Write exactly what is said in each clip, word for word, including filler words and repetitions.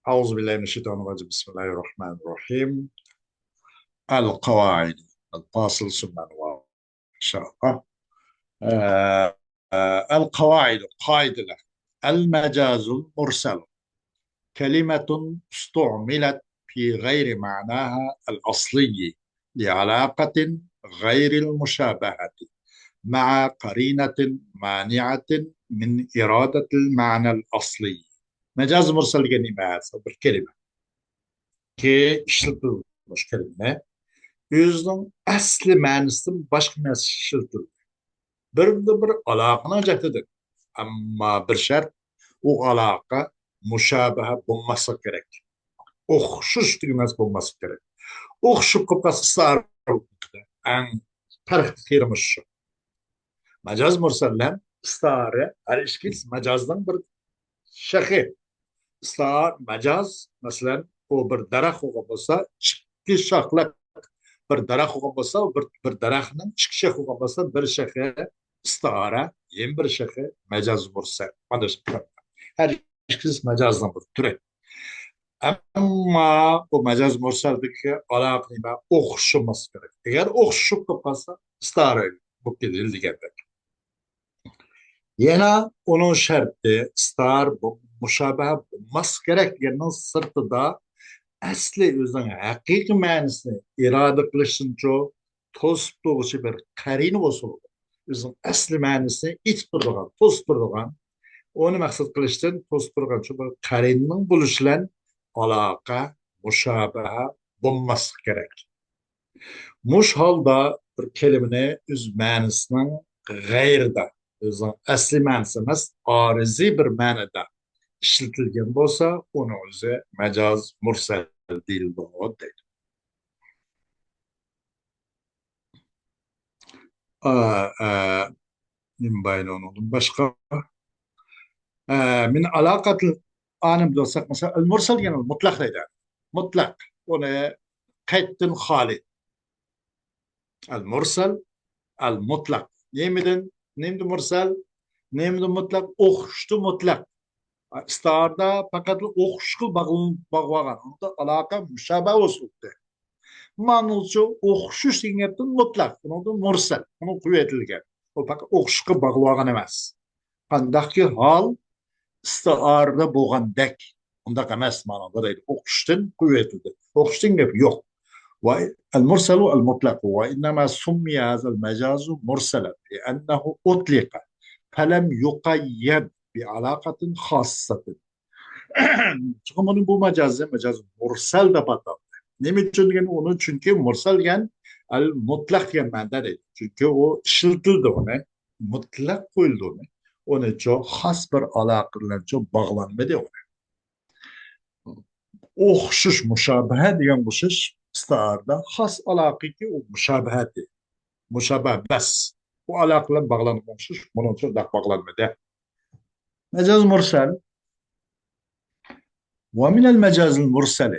أعوذ بالله من الشيطان الرجيم. بسم الله الرحمن الرحيم. القواعد. الفاصل ثم الواو. إن شاء الله. ئە، ئە، القواعد، قائىدىلەر. المجاز المرسل كلمة استعملت في غير معناها الأصلي لعلاقة غير المشابهة مع قرينة مانعة من إرادة المعنى الأصلي. مەجاز مۇرسەل دېگەن نېمە؟ بىر كەلىمە. كى ئىشلىتىلدى مۇشۇ كەلىمە. ئۆزىنىڭ ئەسلى مەنىسىدىن باشقا نەرسە ئىشلىتىلدى. بىردىن بىر ئالاقىنىڭ جەھىتىدىن. ئەمما بىر شەرت، ئۇ ئالاقە مۇشابىھە بولماسلىقى كېرەك. ئوخشىشىش دېگەن نەرسە بولماسلىقى كېرەك. ئوخشىشىپ قالسا ئىستىئارە، ئەڭ پەرقلىق يېرىمىز شۇ. مەجاز مۇرسەل بىلەن ئىستىئارە ھەر ئىككىلىسى مەجازنىڭ بىر شېخى. ئىستىئارە مەجاز، مەسىلەن، ئۇ بىر دەرەخ بولغان بولسا، ئىككى شاخلىق بىر دەرەخ بولغان بولسا، بىر، بىر دەرەخنىڭ ئىككى شېخى بولغان بولسا، بىر شېخى ئىستىئارە، يەنە بىر شېخى مەجاز مۇرسەل. مانا شۇ. ھەر ئىككىلىسى مەجازنىڭ بىر تۈرى. ئەمما بۇ مەجاز مۇرسەلدىكى ئالاقە نېمە؟ ئوخشىماسلىقى كېرەك. ئەگەر ئوخشىشىپ قالسا، ئىستىئارە بولۇپ كېتىدۇ دېگەندەك. يەنە ئۇنىڭ شەرتى، ئىستىئارە بۇ مۇشابىھە بولماسلىقى كېرەك دېگەننىڭ سىرتىدا، ئەسلى ئۆزىنىڭ ھەقىقىي مەنىسىنى ئىرادە قىلىشتىنچۇ توسۇپ تۇرغۇچى بىر قەرىنە بولسا بولىدۇ. ئۆزىنىڭ ئەسلى مەنىسىنى ئېتىپ تۇرىدىغان، توسۇپ تۇرىدىغان، ئۇنى مەقسەت قىلىشتىن توسۇپ تۇرغان شۇ بىر قەرىنىنىڭ بولۇشى بىلەن ئالاقە، مۇشابىھە بولماسلىقى كېرەك. مۇشۇ ھالدا بىر كەلىمىنى ئۆز مەنىسىنىڭ غەيرىدە، ئۆزىنىڭ ئەسلى مەنىسى ئەمەس، ئارىزىي بىر مەنىدە ئىشلىتىلگەن بولسا، ئۇنىڭ ئۆزى مەجاز مۇرسەل دېيىلىدۇ، دەيدۇ. ئا، ئا، نېمە بار ئۇنىڭدىن باشقا؟ ئا، من علاقة، ئانى بىلسەك، مەسىلەن، المرسل دېگەن مۇتلەق دەيدۇ. مۇتلەق. ئۇنى قەيتتىن خالىي. المرسل المطلق. نېمىدىن؟ نېمىدىن مۇرسەل؟ نېمىدىن مۇتلەق؟ ئوخشىشتا مۇتلەق. ئىستىئارىدە پەقەتلا ئوخشىشقا باغلىنىپ، باغلىۋالغان. ئۇنىڭدا ئالاقە مۇشابىھە بولسا بولدى. مانىچۇ ئوخشىش دېگەن گەپتىن مۇتلەق. ئۇنىڭدا مۇرسەل. ئۇنىڭ قۇۋۋەتلىگەن. ئۇ پەقەت ئوخشىشقا باغلىۋالغان ئەمەس. قانداقكى ھال ئىستىئارىدە بولغاندەك. ئۇنداق ئەمەس، مانىدا دەيدۇ. ئوخشىشتىن قۇۋۋەتلىدى. ئوخشىشتىن گەپ يوق. والمرسل المطلق وإنما سمي هذا المجاز مرسلا لأنه أطلق فلم يقيد بعلاقة خاصة. چۈنكى بۇنى بۇ مەجازنى مەجاز مۇرسەل دەپ ئاتالدى. نېمە ئۈچۈن دېگەن ئۇنى؟ چۈنكى مۇرسەل دېگەن ئەل مۇتلەق دېگەن مەنىدە دەيدۇ. چۈنكى ئۇ ئىشلىتىلدى ئۇنى. مۇتلەق قويۇلدى ئۇنى. ئۇنىچۇ خاس بىر ئالاقە بىلەنچۇ باغلانمىدى ئۇنى. ئوخشىش، مۇشابىھە دېگەن ئوخشىش ئىستىئارىدە خاس ئالاقىكى ئۇ مۇشابىھەتى. مۇشابىھە بەس. بۇ ئالاقە بىلەن باغلانغان ئوخشىش، بۇنىڭچۇ ئۇنداق باغلانمىدى. مەجاز مۇرسەل. ومن المجاز المرسل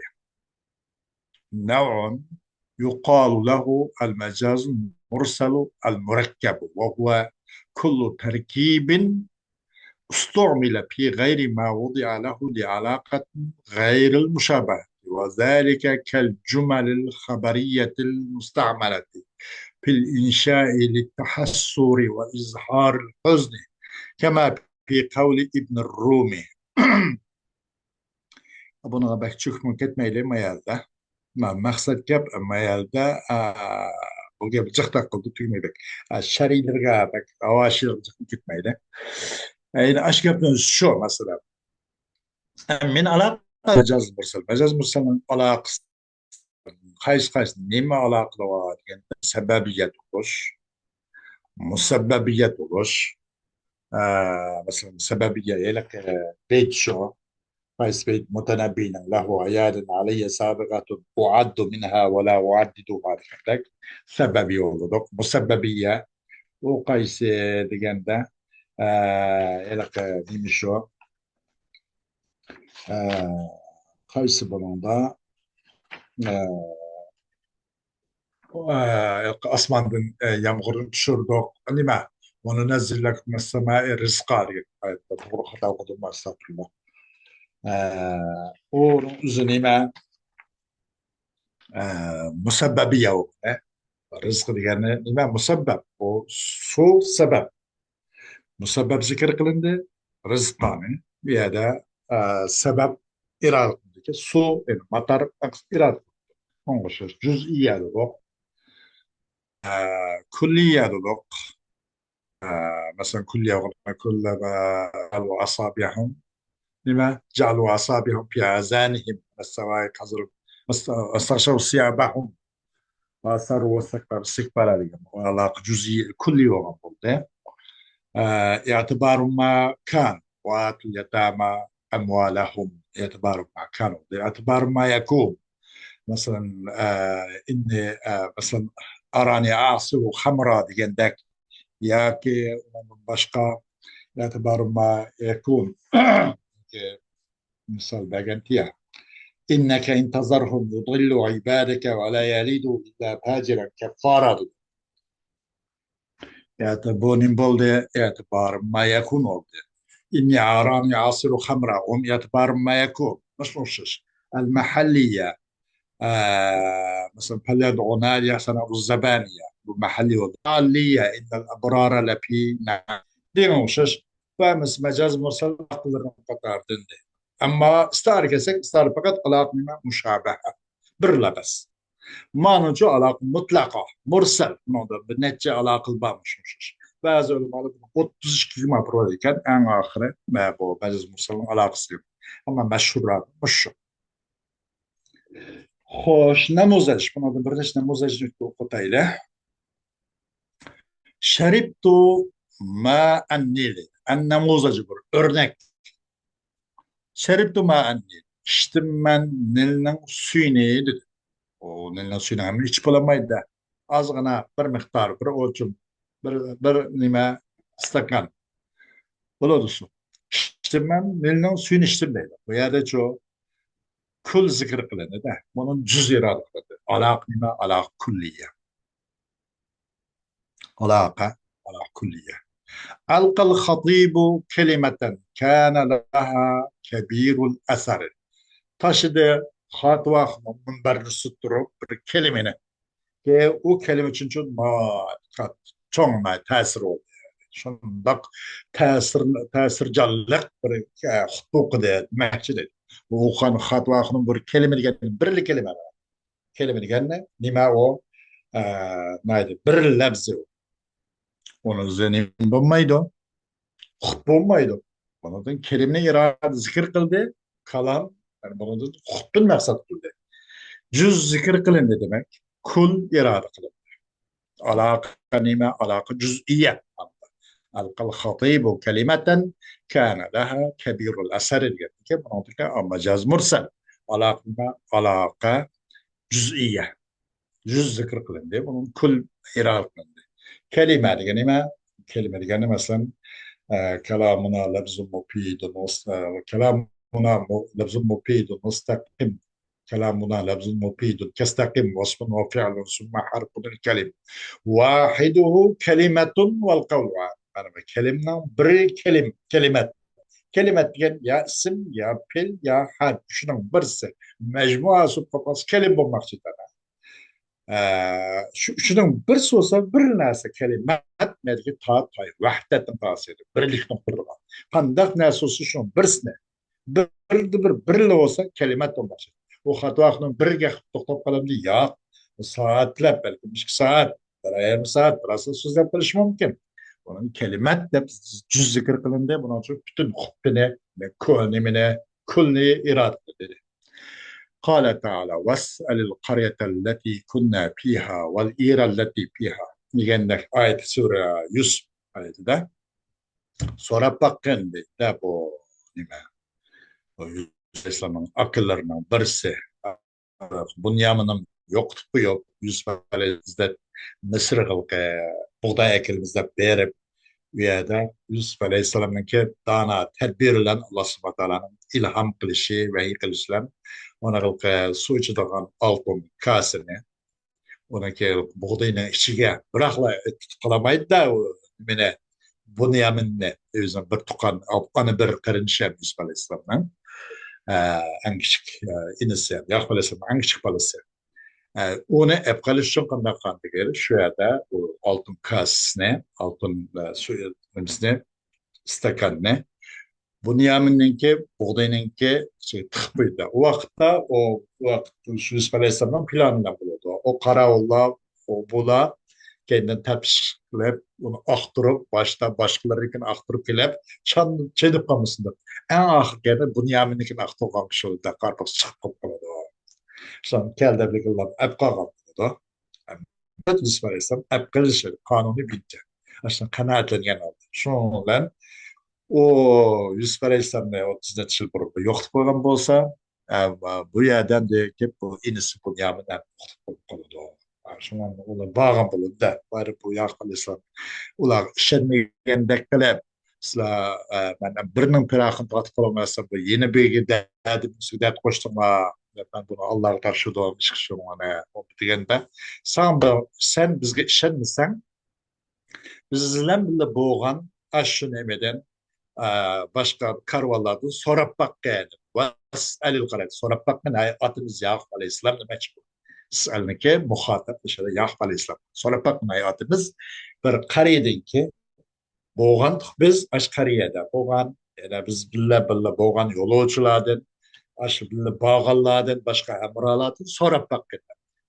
نوع يقال له المجاز المرسل المركب، وهو كل تركيب استعمل في غير ما وضع له لعلاقة غير المشابهة، وذلك كالجمل الخبرية المستعملة في الإنشاء للتحسر وإظهار الحزن، كما في قول ابن الرومي. بۇنىڭغا بەك چۆكۈپ كەتمەيلى ما يەردە. ما-، مەقسەت گەپ ما يەردە، ئا، بۇ گەپ جىقتاق قىلدى، تۈگمەي بەك. ئا، شەرھلىرىگە بەك ھاۋا شىرىغا جىقتىن كەتمەيلى. ئا، يەنە ئاشۇ گەپنىڭ ئۆزى شۇ مەسىلە. ئا، من ئالاقە مەجاز مۇرسەل. مەجاز مۇرسەلنىڭ ئالاقىسى قايسى، قايسى، نېمە ئالاقىلىرى بار دېگەندە، سەبەبىيەت بولۇش، مۇسەببەبىيەت بولۇش. ئە، مەسىلەن، سەبەبىيە، ھېلىقى بەيت شۇ. قايسى بەيت؟ مۇتەنەببىنىڭ لەھۇ ئەيادىن ئەلەييە سابىغەتۇن ئۇئەددۇ مىنھا ۋە لا ئۇئەددىدۇھا دېگەندەك سەبەبىيە بولدۇق. مۇسەببەبىيە، ئۇ قايسى دېگەندە، ئە، ھېلىقى نېمە شۇ؟ ئە، قايسى بۇنىڭدا؟ ئە، ئە، ئاسماندىن، ئە، يامغۇرنى چۈشۈردۇق. نېمە؟ وننزل لكم من السماء رزقا دېگەن ئايەتتە توغرا خاتا ئوقۇدۇم، ئەستەغپۇرۇللا. ئە، ئۇنىڭ ئۆزى نېمە؟ ئە، مۇسەببەبىيە ئۇ. ئە، رىزىق دېگەننى نېمە؟ مۇسەببەب. ئۇ سۇ سەبەب. مۇسەببەب زىكىر قىلىندى. رىزقانى. بۇ يەردە، ئە، سەبەب ئىرادە قىلىندى. سۇ، يەنى ماتار ئىرادە قىلىندى. ئۇنىڭغا ئوخشاش جۈزئىيە دېدۇق. ئە، كۈللىيە دېدۇق. ئە، مەسىلەن، كۈللىيە بولغاندا، كۈللەمە جەئەلۇ ئەسابىئەھۇم. نېمە؟ جەئەلۇ ئەسابىئەھۇم فى ئازانىھىم. ئەستەغشەۋ سىيابەھۇم. ئاسار ۋەستەكبەرۇ ئىستىكبارا دېگەن. ئالاقە جۈزئىي، كۈللىي بولغان بولدى. ئە، ئېتىبارۇ ما كان. ۋە ئاتۇل يەتامە ئەمۋالەھۇم. ئېتىبارۇ ما كان بولدى. ئېتىبارۇ ما يەكۇن. مەسىلەن، ئە، ئىننى، ئە، مەسىلەن، ئارانى ئەئسىرۇ خەمرا دېگەندەك ياكى ئۇنىڭدىن باشقا ئېتىبارۇ ما يەكۇن. مىسال بەرگەنتى يا. إنك إن تذرهم يضلوا عبادك ولا يلدوا إلا فاجرا كفارا دېدى. يا، بۇ نېمە بولدى؟ ئېتىبارۇ ما يەكۇن بولدى. إني أراني أعصر خمرا، ئۇم ئېتىبارۇ ما يەكۇن. مۇشۇ ئوخشاش. ئەل مەھەللىيە. ئە، مەسىلەن، فەليەدئۇ نادىيەھۇ سەنئتۇ زەبانىيە. بۇ مەھەللىي بولدى. ئاللىيە، إن الأبرار لفي نعيم. دېگەن ئوخشاش. ۋە مەس-، مەجاز مۇرسەل ئاقىللىرىنىڭ قاتارىدىن دەيدۇ. ئەمما ئىستىئارە كەلسەك، ئىستىئارە پەقەت ئالاقە نېمە؟ مۇشابەھە. بىرلا بەس. مانىچۇ ئالاقە مۇتلەقا، مۇرسەل. بۇنىڭدا بىر نەچچە ئالاقە بار مۇشۇ ئوخشاش. بەزى ئۆلىمالار بۇنى ئوتتۇز ئىككىگە ئاپىرىۋالىدىكەن، ئەڭ ئاخىرى، مە، بۇ مەجاز مۇرسەلنىڭ ئالاقىسى يوق. ئەمما مەشھۇرلار مۇشۇ. خوش، نەمۇزەج. بۇنىڭدىن بىر نەچچە نەمۇزەجنى ئوقۇتايلى. شەرىبتۇ مائەن نىل. ئەن نەمۇزەج بىر ئۆرنەك. شەرىبتۇ مائەن نىل. ئىچتىم مەن نىلنىڭ سۈيىنى دېدى. ئۇ نىلنىڭ سۈيىنى ھەممە ئىچىپ بولالمايدۇ-دە. ئازغىنا بىر مىقدار، بىر ئۆلچىمى، بىر، بىر نېمە، ئىستاكان. بولىدۇ سۇ. ئىچتىم مەن نىلنىڭ سۈيىنى ئىچتىم دەيدۇ. بۇ يەردىچۇ كۈل زىكىر قىلىندى-دە. بۇنى جۈز ئىرادە قىلىندى. ئالاقە نېمە؟ ئالاقە كۈللىيە. ئالاقە، ئالاقە كۈللىيە. ألقى الخطيب كلمة كان لها كبير الأثر. تاشلىدى خاتىۋ ئاخۇنۇم مۇنبەرنى ئۈستىدە تۇرۇپ بىر كەلىمىنى. ئۇ كەلىمە ئۈچۈن ناھايىتى چوڭ تەسىر بولدى. شۇنداق تەسىر، تەسىرجانلىق بىر، ئە، خۇتبە ئوقۇدى دېمەكچى دەيدۇ. ئۇ خان-، خاتىۋ ئاخۇنۇم بىر كەلىمە دېگەن بىرلا كەلىمە. كەلىمە دېگەننى نېمە ئۇ؟ ئە، ناھايىتى بىر لەپزى ئۇ. ئۇنىڭ ئۆزى نېمە بولمايدۇ؟ خۇتبە بولمايدۇ. بۇنىڭدىن كەلىمىنى ئىرادە زىكىر قىلدى، كالام، يەنى بۇنىڭدىن خۇتبىنى مەقسەت قىلدى. جۈز زىكىر قىلىندى دېمەك، كۈل ئىرادە قىلىندى. ئالاقە نېمە؟ ئالاقە جۈزئىيە. ألقى الخطيب كلمة كان لها كبير الأثر دېگەندىكىن، بۇنىڭدىكى مەجاز مۇرسەل. ئالاقە نېمە؟ ئالاقە جۈزئىيە. جۈز زىكىر قىلىندى، بۇنىڭ كۈل ئىرادە قىلىندى. كەلىمە دېگەن نېمە؟ كەلىمە دېگەننى، مەسىلەن، ئە، كلامنا لفظ مفيد مست-، ئە، كلامنا م-، لفظ مفيد مستقيم. كلامنا لفظ مفيد كاستقم واسم وفعل ثم حرف الكلم. واحده كلمة والقول عام. مانا بۇ كەلىمىنىڭ بىرى كەلىم-، كەلىمەت. كەلىمەت دېگەن يا ئىسىم، يا پېئىل، يا ھەرپ. شۇنىڭ بىرسى. مەجمۇئاسى بولۇپ قالسا كەلىم بولماقچى. ئە، شۇ، شۇنىڭ بىرسى بولسا، بىر نەرسە، كەلىمەت، مەدىكى تا، تاي، ۋەھدەتنىڭ تاسىرى، بىرلىكنى قۇرىدىغان. قانداق نەرسە بولسا، شۇنىڭ بىرسىنى، بىردە بىر، بىرلا بولسا، كەلىمەت بولماقچى. ئۇ خاتىۋ ئاخۇنۇم بىرگە توختاپ قالامدۇ؟ ياق. سائەتلەپ، بەلكىم ئىككى سائەت، بىر يېرىم سائەت، بىر سائەت سۆزلەپ قېلىشى مۇمكىن. بۇنىڭ كەلىمەت دەپ جۈز زىكىر قىلىندى. بۇنىڭ ئۈچۈن پۈتۈن خۇتبىنى، كۆ-، نېمىنى، كۈلنى ئىرادە قىلدى. قال تعالى: واسأل القرية التي كنا فيها والعير التي فيها دېگەندەك ئايەت سۈرە يۈسۈپ ئايىتىدە سوراپ باققىن دەيدۇ بۇ نېمە؟ بۇ يۈسۈپ ئەلەيھىسسالامنىڭ ئاكىلىرىنىڭ بىرسى بۇنيامىننى يوقىتىپ قويۇپ، يۈسۈپ ئەلەيھىسسالام مىسىرغا بۇغداي ئەكېلىمىز دەپ بېرىپ، ئۇ يەردە يۈسۈپ ئەلەيھىسسالامنىڭكى دانا تەدبىرى بىلەن، ئاللا سۇبھانەھۇ ۋە تائالانىڭ ئىلھام قىلىشى، ۋەھىي قىلىشى بىلەن ئۇنىڭ سۇ ئىچىدىغان ئالتۇن كاسىنى، ئۇنىڭكى بۇغدىيىنىڭ ئىچىگە، بىراقلا تۇتۇپ قالالمايدۇ-دە، ئۇ نېمىنى، بۇنيامىننى، ئۆزىنىڭ بىر تۇغقان، ئانا بىر قېرىندىشى ھەم يۈسۈپ ئەلەيھىسسالامنىڭ. ئە، ئەڭ كىچىك، ئە، ئىنىسى، ياقۇپ ئەلەيھىسسالام ئەڭ كىچىك بالىسى. ئە، ئۇنى ئەپ قېلىش ئۈچۈن قانداق قىلغان دېگەن، شۇ يەردە ئۇ ئالتۇن كاسىسىنى، ئالتۇن، ئە، سۇ، نېمىسىنى، ئىستاكاننى بۇنيامىننىڭكى، بۇغداينىڭكى شۇ تىقىپ قويدى. ئۇ ۋاقىتتا، ئۇ، ئۇ ۋاقىت يۈسۈپ ئەلەيھىسسالامنىڭ پىلانى بىلەن بولىدۇ. ئۇ قاراۋۇللار، ئۇ، بۇلار كەينىدىن تەپتىش قىلىپ، ئۇنى ئاختۇرۇپ، باشتا باشقىلارنىڭكىنى ئاختۇرۇپ كېلىپ، چان-، چېنىپ قالمىسۇن دەپ. ئەڭ ئاخىرى كەينىدىن بۇنيامىننىڭكىنى ئاختۇرغان كىشىلەر قارىپاقسا چىقىپ قالىدۇ. شۇلارنى كەلدى بىلگىنلار ئەپ قالغان بولىدۇ. يۈسۈپ ئەلەيھىسسالام ئەپ قېلىش قانۇنى بويىچە. ئاشۇنى قانائەتلەنگەن ھالدا. شۇنىڭ بىلەن ئۇ يۈسۈپ ئەلەيھىسسالامنى ئوتتۇز نەچچە يىل بۇرۇن يوقىتىپ قويغان بولسا، ئە، بۇ يەردىن كېلىپ بۇ ئىنىسى بۇنيامىن ھەم يوقىتىپ قويۇپ قالىدۇ. شۇڭا ئۇلار بارغان بولىدۇ-دە. بارىپ بۇ ياقۇپ ئەلەيھىسسالام ئۇلارغا ئىشەنمىگەندەك قىلىپ، سىلەر، ئە، مەن بىرنىڭ پىراقىنى تارتىپ قالالمايسىلەر، بۇ يەنە بىرگە دەردىمىزگە دەرد قوشتۇڭلار، مەن بۇنى ئاللاغا تاپشۇردۇم، ئىشقىلىپ دېگەندە، ساڭا بىر، سەن بىزگە ئىشەنمىسەڭ، بىز بىلەن بىللە بولغان ئاشۇ نېمىدىن، ئە، باشقا كارۋانلاردىن سوراپ باققىن. ۋەسئەلىل قەرىيەتە، سوراپ باققىن، ھەي، ئاتىمىز ياقۇپ ئەلەيھىسسالام دېمەكچى بۇ. ئىسرائىلنىڭكى مۇخاتەپ ئىشىدا ياقۇپ ئەلەيھىسسالام. سوراپ باققىن، ھەي، ئاتىمىز بىر قەرىيەدىنكى بولغانتۇق بىز، ئاشۇ قەرىيەدە بولغان، يەنە بىز بىللە، بىللە بولغان يولۇچىلاردىن، ئاشۇ بىللە بارغانلاردىن، باشقا ھەمراھلاردىن سوراپ باققىن.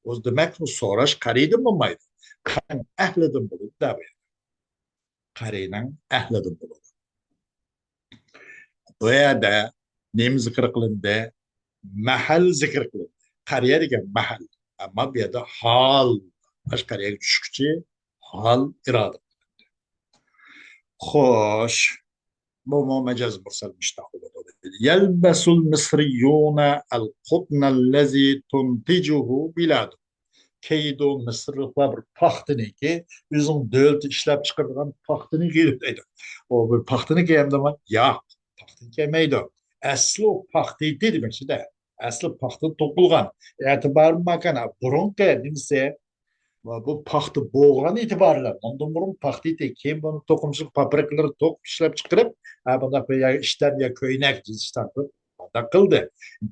ئۇ دېمەك، بۇ سوراش قەرىيدىن بولمايدۇ. قەرىنىڭ ئەھلىدىن بولىدۇ دەپ. قەرىنىڭ ئەھلىدىن بولىدۇ. بۇ يەردە نېمە زىكىر قىلىندى؟ مەھەل زىكىر قىلىندى. قەرىيە دېگەن مەھەل. ئەمما بۇ يەردە ھال، ئاشۇ قەرىيەگە چۈشكۈچى ھال ئىرادە قىلىندى. خوش، بۇمۇ مەجاز مۇرسەل مۇشتەق بولىدۇ. يلبس المصريون القطن الذي تنتجه بلادهم. كىيىدۇ، مىسىرلىقلار بىر پاختىنىكى، ئۆزىنىڭ دۆلىتى ئىشلەپ چىقىرىدىغان پاختىنى كىيىدۇ دەيدۇ. ئۇ بىر پاختىنى كىيەمدىمۇ؟ ياق، پاختىنى كىيمەيدۇ. ئەسلى ئۇ پاختىنىكى دېمەكچىدە. ئەسلى پاختا توقۇلغان. ئەتىبارى ماكان، بۇرۇنقى نېمىسى، بۇ پاختا بولغان ئېتىبارى بىلەن، ئۇندىن بۇرۇن پاختا ئىدى، كېيىن بۇنى توقۇمىچىلىق فابرىكىلىرى توقۇپ ئىشلەپ چىقىرىپ، ھە، بۇنداق بىر يا ئىشتان يا كۆينەك، جىنس ئىشتان قىلىپ، بۇنداق قىلدى.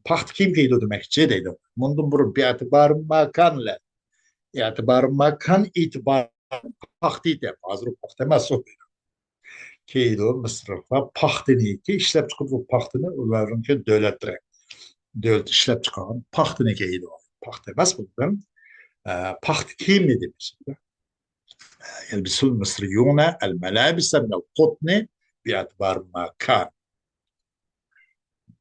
پاختا كىيىم كىيدى دېمەكچى دەيدۇ. مۇندىن بۇرۇن بىئەتىبارى ماكان بىلەن، ئەتىبارى ماكان ئېتىبارى پاختا ئىدى. ھازىر ئۇ پاختا ئەمەس ئۇ. كىيىدۇ، مىسىرلىقلار پاختىنىكى ئىشلەپ چىقىدۇ، پاختىنى ئۇلارنىڭكى دۆلەتلىرى. دۆلەت ئىشلەپ چىقارغان پاختىنى كىيىدۇ. پاختا ئەمەس بۇ، ئە، پاختا كىيىمى دېمەكچى. يلبس المصريون الملابس من القطن باعتبار ما كان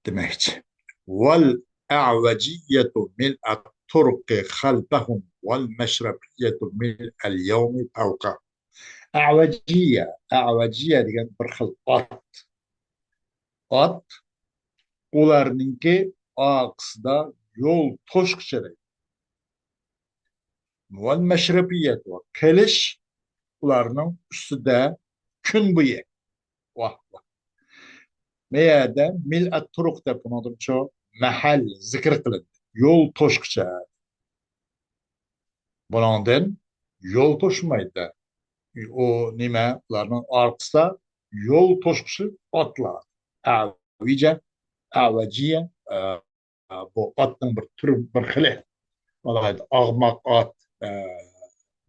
دېمەكچى. والأعوجية ملء الطرق خلفهم والمشرفية ملء اليوم فوقهم. ئەۋەجىيە، ئەۋەجىيە دېگەن بىر خىل ئات. ئات ئۇلارنىڭكى ئارقىسىدا يول توشقۇچە دەيدۇ. والمشرفية، قىلىش ئۇلارنىڭ ئۈستىدە كۈن بويى. ۋاھ، ۋاھ. مەيەدە مىلئەت تۇرۇق دەپ بۇنىڭدىنچۇ مەھەل زىكىر قىلىندى. يول توشقۇچە. بۇنىڭدىن يول توشمايدۇ. ئۇ نېمە؟ ئۇلارنىڭ ئارقىسىدا يول توشقۇچى ئاتلار. ئەۋىجە، ئەۋەجىيە، ئە، بۇ ئاتنىڭ بىر تۈرى، بىر خىلى. ئالاھىدە ئاغماق ئات، ئە،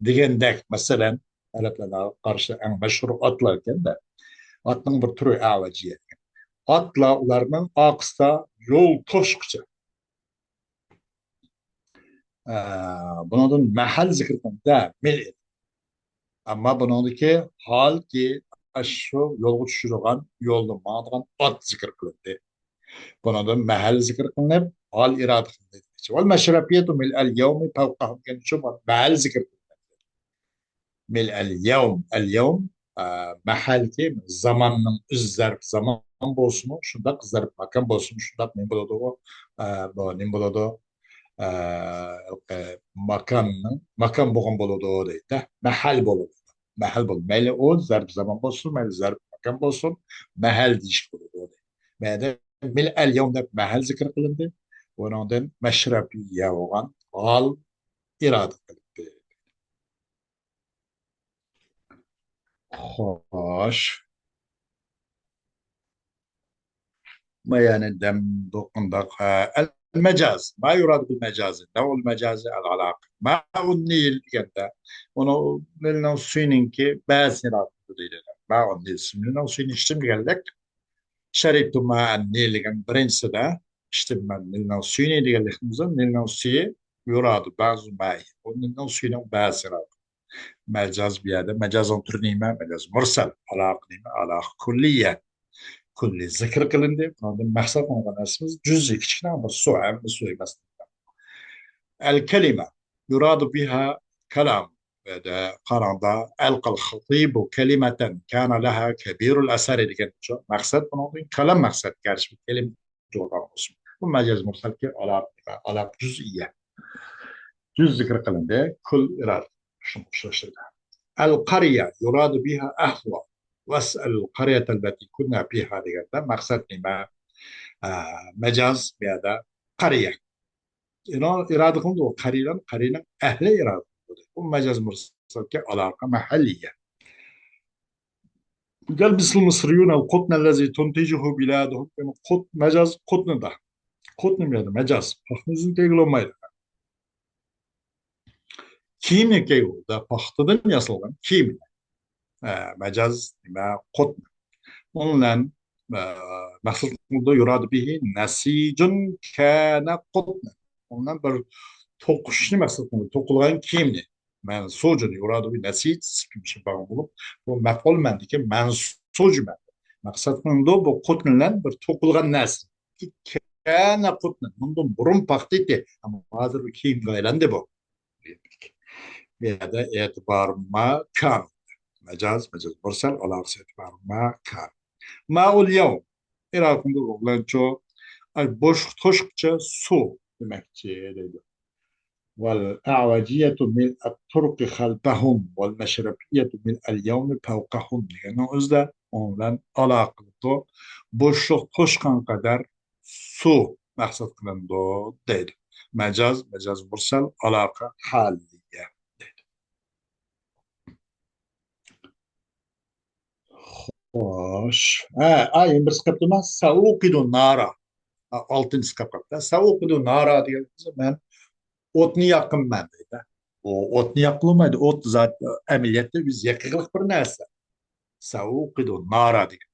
دېگەندەك، مەسىلەن، ئەرەبلەرگە قارىشى ئەڭ مەشھۇر ئاتلار ئىكەن-دە. ئاتنىڭ بىر تۈرى ئەۋەجىيە. ئاتلار ئۇلارنىڭ ئارقىسىدا يول توشقۇچە. ئە، بۇنىڭدىن مەھەل زىكىر قىلىندى، مىل. ئەمما بۇنىڭدىكى ھالكى ئاشۇ يولغا چۈشىدىغان، يولدا ماڭىدىغان ئات زىكىر قىلىندى. بۇنىڭدىن مەھەل زىكىر قىلىنىپ، ھال ئىرادە قىلىندى. والمشرفية ملء اليوم فوقهم دېگەن شۇ مەھەل زىكىر قىلىندى. ملء اليوم، اليوم، ئە، مەھەلكى زاماننىڭ ئۆزى زەرپ زامان بولسىمۇ شۇنداق، زەرپ ماكان بولسىمۇ شۇنداق، نېمە بولىدۇ؟ ئە، بۇ نېمە بولىدۇ؟ ئە، ماكاننىڭ، ماكان بولغان بولىدۇ دەيدۇ. مەھەل بولىدۇ. مەھەل بولىدۇ. مەيلى ئۇ زەرپ زامان بولسۇن، مەيلى زەرپ ماكان بولسۇن، مەھەل دېيىشكە بولىدۇ. مەيلى ملء اليوم دەپ مەھەل زىكىر قىلىندى. ئۇنىڭدىن مەشرەپىيە بولغان ھال ئىرادە قىلىندى. خوش. ما يەنى دەم، بۇ قانداق؟ ھە، المجاز. ما يراد بالمجاز؟ نوع المجاز العلاقة. ماء النيل دېگەندە، ئۇنىڭ نىلنىڭ سۈيىنىڭكى بەزىسىنى ئىرادا قىلىدۇ دەيدۇ. ماء النيل، نىلنىڭ سۈيىنى ئىچتىم دېگەنلىك. شربت ماء النيل دېگەن بىرىنچىسىدە، ئىچتىم مەن نىلنىڭ سۈيىنى دېگەنلىكىمىزدە، نىلنىڭ سۈيى يراد بعض مائه. ئۇ نىلنىڭ سۈيىنىڭ بەزىسى ئىرادا. مەجاز بۇ يەردە، مەجازنىڭ تۈرى نېمە؟ مەجاز مۇرسەل. ئالاقە نېمە؟ ئالاقە كۈللىيە. كۈللى زىكىر قىلىندى. بۇنىڭدىن مەقسەت قىلغان نەرسىمىز جۈزئىي، كىچىككىنە بىر سۇ، ھەممە سۇ ئەمەس. الكلمة يراد بها كلام. بۇ يەردە قاراڭدا، ألقى الخطيب كلمة كان لها كبير الأثر دېگەن شۇ. مەقسەت بۇنىڭدىن كالام مەقسەت، گەرچە بۇ كەلىمە جوراق بولسۇن. بۇ مەجاز مۇرسەلكى ئالاقە، ئالاقە جۈزئىيە. جۈز زىكىر قىلىندى، كۈل ئىرادە. شۇنى ئۇچراشتۇرىدۇ. القرية يراد بها أهلها واسأل القرية التي كنا فيها دېگەندە مەقسەت نېمە؟ ئە، مەجاز بۇ يەردە قەريە. ئىرادە قىلىندى، ئۇ قەريەنىڭ، قەريەنىڭ ئەھلى ئىرادە قىلىندى. بۇ مەجاز مۇرسەلكە ئالاقە مەھەللىيە. قال مثل المصريون القطن الذي تنتجه بلادهم. يەنى قوت، مەجاز قوتنىدا. قوتنى بۇ يەردە مەجاز. پاختىنى ئۆزىنى تەييارلىيالمايدۇ. كىيىمنى كىيگۈدە پاختىدىن ياسالغان كىيىمنى. ئە، مەجاز نېمە؟ قوتنى. ئۇنىڭ بىلەن، ئە، مەقسەت قىلىنىدۇ، يراد به نسيج كان قطنا. ئۇنىڭ بىلەن بىر توقۇشنى مەقسەت قىلىنىدۇ، توقۇلغان كىيىمنى. مەنسۇجۇن يراد به نسيج، سىپىمشى باغ بولۇپ، بۇ مەپئۇل مەندىكى مەنسۇج مەن. مەقسەت قىلىنىدۇ، بۇ قوتن بىلەن بىر توقۇلغان نەرسە. كان قطنا، مۇندىن بۇرۇن پاختا ئىدى، ئەمما ھازىر بۇ كىيىمگە ئايلاندى بۇ. بۇ يەردە ئېتىبارىما كان. مەجاز، مەجاز مۇرسەل، ئالاقىسى ئېتىبارىما كان. ماء اليوم. ئىراقىمدا بولغانچۇ، ئاي، بوشلۇق توشقۇچە سۇ دېمەكچى دەيدۇ. والأعوجية ملء الطرق خلفهم والمشرفية ملء اليوم فوقهم دېگەننىڭ ئۆزىدە ئۇنىڭ بىلەن ئالاقىلىقتۇر. بوشلۇق توشقان قەدەر سۇ مەقسەت قىلىنىدۇ دەيدۇ. مەجاز، مەجاز مۇرسەل، ئالاقە ھالىيە دەيدۇ. خوش. ھە، ئاي، بىرسى قېپتىما؟ سأوقد نارا. ئالتىنچىسى قېپىپتۇ. سأوقد نارا دېگەن مەن ئوتنى ياقىمەن دەيدۇ. ئۇ ئوتنى ياققىلى بولمايدۇ. ئوت زات ئەمەلىيەتتە بىز ياقىدىغان بىر نەرسە. سأوقد نارا دېگەن.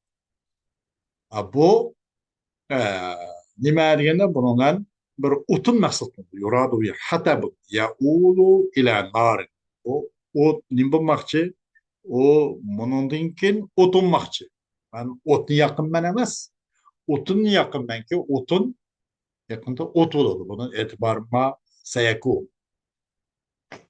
ئا، بۇ، ئە، نېمە دېگەندە، بۇنىڭ بىلەن بىر ئوتۇن مەقسەت قىلىنىدۇ. يراد به حطب يؤول إلى نار. ئۇ ئوت نېمە بولماقچى؟ ئۇ مۇنىڭدىن كېيىن ئوت بولماقچى. مەن ئوتنى ياقىمەن ئەمەس. ئوتۇننى ياقىمەنكى، ئوتۇن يېقىندا ئوت بولىدۇ. بۇنىڭ ئېتىبارىما سەيەكۇ.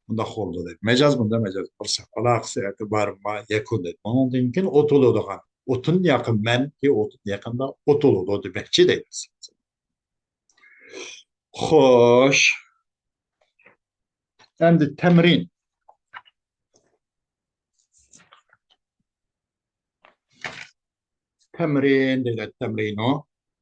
بۇنداق بولىدۇ دەيدۇ. مەجاز بۇندا مەجاز. بىر سەپ ئالاقىسى ئېتىبارىما يەكۇن دەيدۇ. ئۇنىڭدىن كېيىن ئوت بولىدىغان. ئوتۇن ياقىمەنكى، ئوتۇن يېقىندا ئوت بولىدۇ دېمەكچى دەيدۇ. خوش. ئەمدى تەمرىن. تەمرىن دەيدۇ، تەمرىنۇ.